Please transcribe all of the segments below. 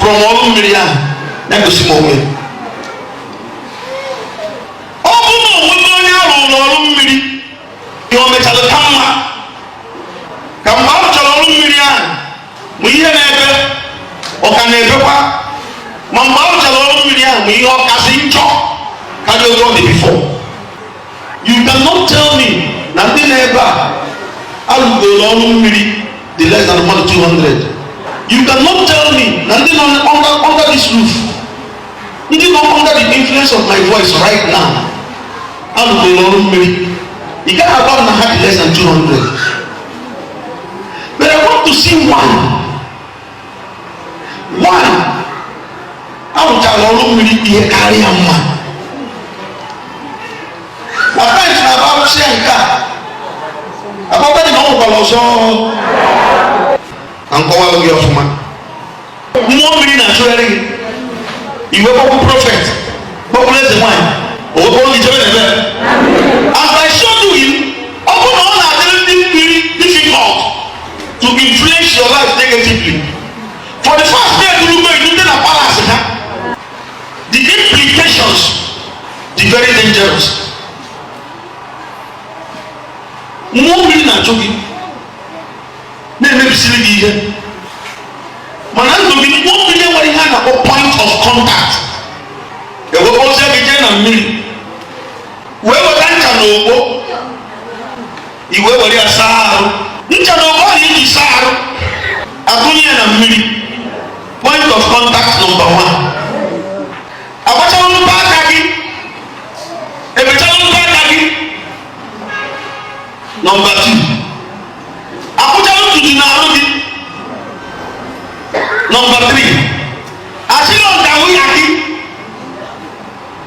From ọrụ mmiri ahụ, ya gosi m onwe ya. Ọ bụ na onwego onye arụrụ ọrụ mmiri, ihe o mechara ka mma, ka mgbe a rụchara ọrụ mmiri ahụ, ma ihe na-ebe, ọ ka na-ebekwa, ma mgbe a rụchara ọrụ mmiri ahụ, ma ihe ọ kasị njọ karịa otu ọ dị before. You cannot tell me na ndị na-ebe a arụgoro ọrụ mmiri dị less than mmadụ 200. You cannot tell me na ndị nọ under this roof, ndị nọ under the influence of my voice right now, arụgoro ọrụ mmiri, ị gaghị agwa m na ha dị less than 200. But I want to see one, one arụchara ọrụ mmiri, ihe karịa mma. At times na aba arụsịa nke a, agbakwa dị na ọ nwekwara ọzọ ka nkọwalụ gị ọfụma. Mmụọ mmiri na-achụgharị gị, iwe kpọkwu prophet, kpọkwuru eze nwanyị, o wekpọrọ gị jebe n'ebe. And by so doing, ọ bụrụ na ọ na-adịrị ndị mmiri difficult to influence your life negatively, for the first day edurugo edute na palace ha, the implications dị very dangerous. Mmụọ mmiri na-achụ gị, na-emebisiri gị ihe, mana ndụ gị, mmụọ mmiri enwere ihe a na-akpọ point of contact. Ewepụzie gị jee na mmiri, wee weta ncha na ogbo, iwe were ya saa arụ. Ncha na ogbo ahụ iji saa arụ, atụnye ya na mmiri, point of contact number one. Agbachala mbọ aka gị, emechala mbọ aka gị, number two. Akpụchala ntutu n'arụ gị, number three. Asịrị ọdahụ ya gị,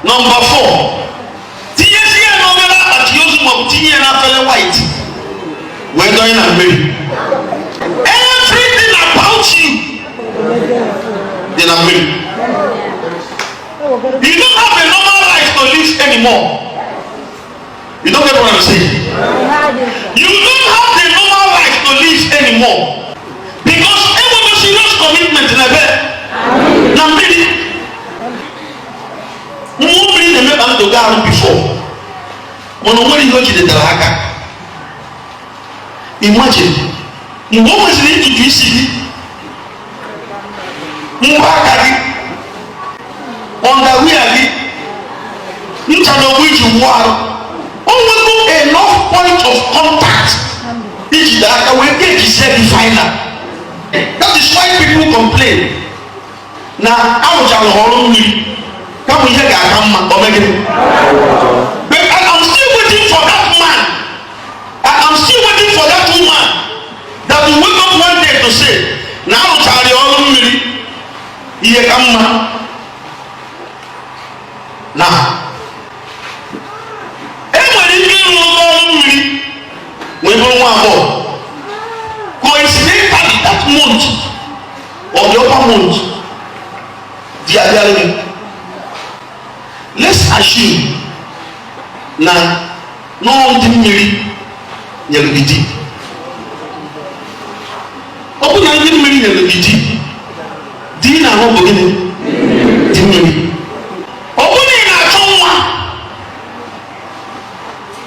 number four. Tinyezie ya n'obere akpati ozu maọbụ tinye ya n'afere white, wee dọnye na mmiri. Everything about you dị na mmiri. You don't have a normal life to live anymore. You don't get what I'm saying? You don't have the normal life to live anymore, because enwego serious commitment na ebe na mmiri. Mmụọ mmiri na-emekpa ndụ gị arụ before, mana o nwere ihe o jidetara aka. Imagine mgbe o nweziri ntutu isi gị, mbọ aka gị, underwear gị, ncha na ogbu iji wụọ arụ, o nwego enough point of contact ijide aka wee ga-ejizie gị final. That is why people complain na arụchara ha ọrụ mmiri, kama ihe ga-aka mma, o megide. But I am still waiting for that man, I am still waiting for that woman that will wake up one day to say na arụchara ya ọrụ mmiri, ihe ka mma. Na e nwere ike ịrụ ọrụ mmiri wee bụrụ nwa agbọghọ, coincidentally that month or the upper month di abịara gị. Let's assume na nọọ ndị mmiri nyere gị di. Ọ bụ na ndị mmiri nyere gị di, di na-ahụ bụ gịnị? Di mmiri. Ọ bụ na ị na-achọ nwa,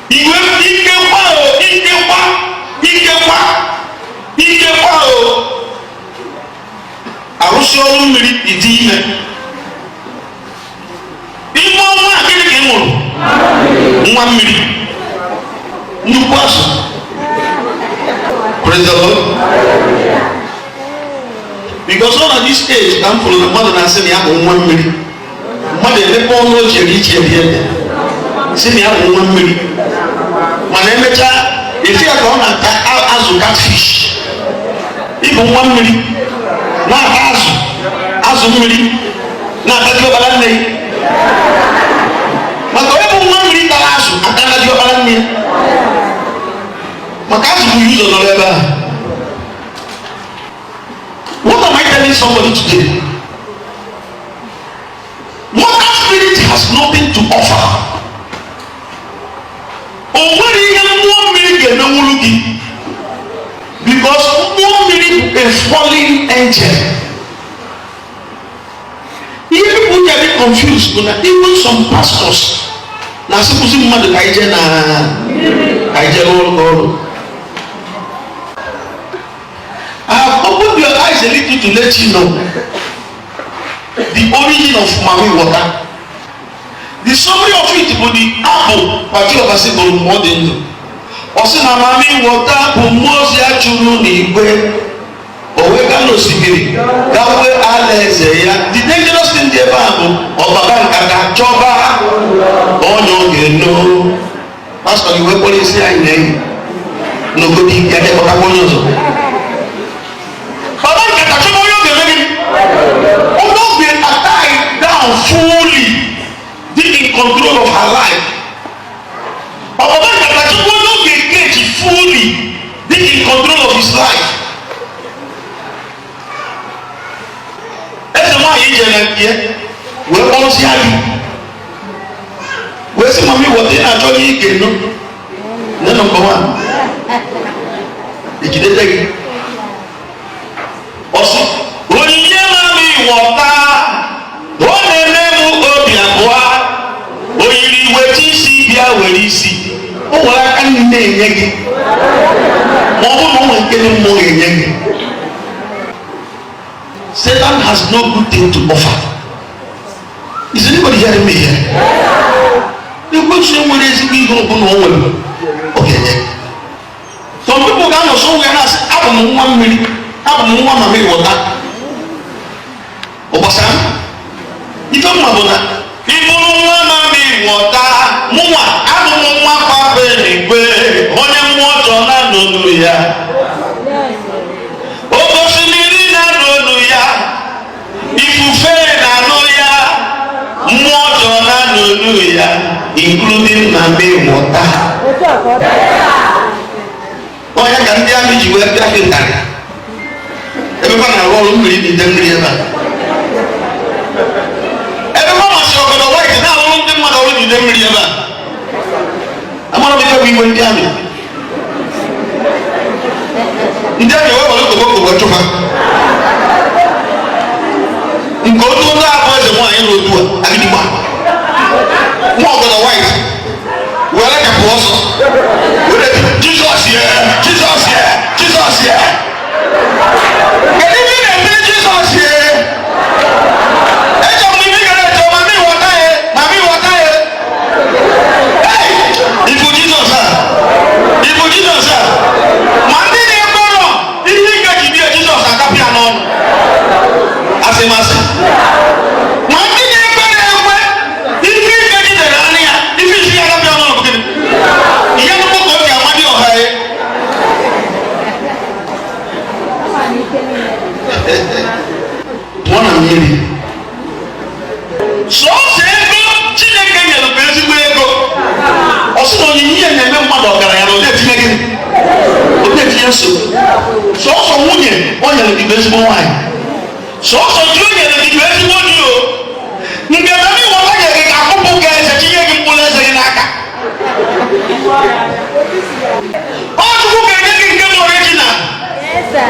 igwe ikekwa o, ikekwa, ikekwa, ikekwa o, arụsị ọrụ mmiri, ịdị ime. Ime ọnwa a, gịnị ka ị mụrụ? Nwa mmiri, nnukwu azụ. Praise the Lord. Because ọ na this age ka m fụrụ na mmadụ na-asị na ya bụ nwa mmiri. Mmadụ emepe ọnụ o ji eri iche eri ede, si na ya bụ nwa mmiri, mana emechaa, efi ya ka ọ na-ata azụ catfish. Ịbụ nwa mmiri na-ata azụ, azụ mmiri, na-ata diọkpara nne ya, maka onye bụ nwa mmiri tara azụ atala diọkpara nne ya, maka azụ bụ ụzọ nọrọ ebe ahụ. What am I telling somebody today? Water spirit has nothing to offer. O nwere ihe mmụọ mmiri ga-emenwuru gị, because mmụọ mmiri bụ a fallen angel. confused bụ na even some pastors na-asịkwụzi mmadụ ka ije na ka ije rụọ ọrụ. I have opened your eyes a little to let you know the origin of mami water. The summary of it bụ the abụ Pati Obasi gụrụ mgbe ọ dị ndụ. Ọ sị na mami water bụ mmụọ ozi a chụrụ n'igwe, o wee gaa n'osimiri gawe alaeze ya. The dangerous thing dị ebe a bụ ọbaba nkata chọba onye oge no. Pastọ gị wee kpọrọ isi anyị na-eyi n'ogodo ya jekọtakwa onye ọzọ. Baba nkata chọba onye oge eme gịnị? Onye oge tie down fully, dị in control of her life. Baba nkata chọba onye oge cage fully, dị in control of his life. Eze nwaanyị ije na nke ya wee kpọrọsịa gị wee sị mami water, ị na-achọ ihe ị ga-eno nne number one ejidete gị. Ọsị onyinye mami water, ọ na-eme m obi abụọ. O yiri weta isi bịa were isi. O nwere aka nri na-enye gị, ma ọ bụrụ na o nwere nke dị mmụọ ga-enye gị. Satan has no good thing to offer. Is anybody hearing me here? Ekwensu enwere ezigbo ihe ọbụla o nwere ọ ga-enye. Some people ga-anọ somewhere na-asị, "Abụ m nwa mmiri, abụ m nwa mami water." Ụbọchị ahụ ife mma bụ na ị bụrụ nwa mami water, mụnwa abụ m nwa papa eluigwe, onye mmụọ ọjọọ na-anọnụ ya, oke osimiri na-anụ olu ya, ifufe na-anụ ya, mmụọ ọjọọ na-anụ olu ya, including mami water. Onye ka ndị amị ji wee bịa gị ntarị ebe fa na-arụ ọrụ mmiri n'ide mmiri ebe a, ebe fa masị ọgọdọ white na-arụrụ ndị mmadụ ọrụ n'ide mmiri ebe a. Amara m ife bụ iwe ndị amị. Ndị amị wee were koboko wee chụfa nke otu ndị abụ eze nwaanyị na otu a agịdịgba nwa ọgọdọ white were kapụ ọsọ were "Jizọs ye, Jizọs ye, Jizọs ye." Kedu ife ị na-etiri Jizọs ye? Eche m ife ị gara eche mami water ye, mami water ye. Hey! Ifu Jizọs a, ifu Jizọs a, ma ndị na-ekwerọ ihe ike ji bie Jizọs akapịa n'ọnụ asịmasị, ma ndị na-ekwe na-ekwe ife ike jidere anya ya, ife isi ya akapịa n'ọnụ bụ gịnị? Ihe nnukwu ka o ji amadị ọha ya pụọ na mmiri. Sọọsọ ego Chineke nyere bụ ezigbo ego. Ọ sị na onyinye ya na-eme mmadụ ọgaranya na ọ na-etinye gịnị? Ọ na-etinye nsogbu. Sọọsọ nwunye o nyere gị bụ ezigbo nwaanyị. Sọọsọ di o nyere gị bụ ezigbo di. O nke mami water nyere gị ga-akpụpụ gị eze, tinye gị mkpụrụ eze gị n'aka. Ọ Chukwu ga-enye gị nke bụ original. Yes, sir.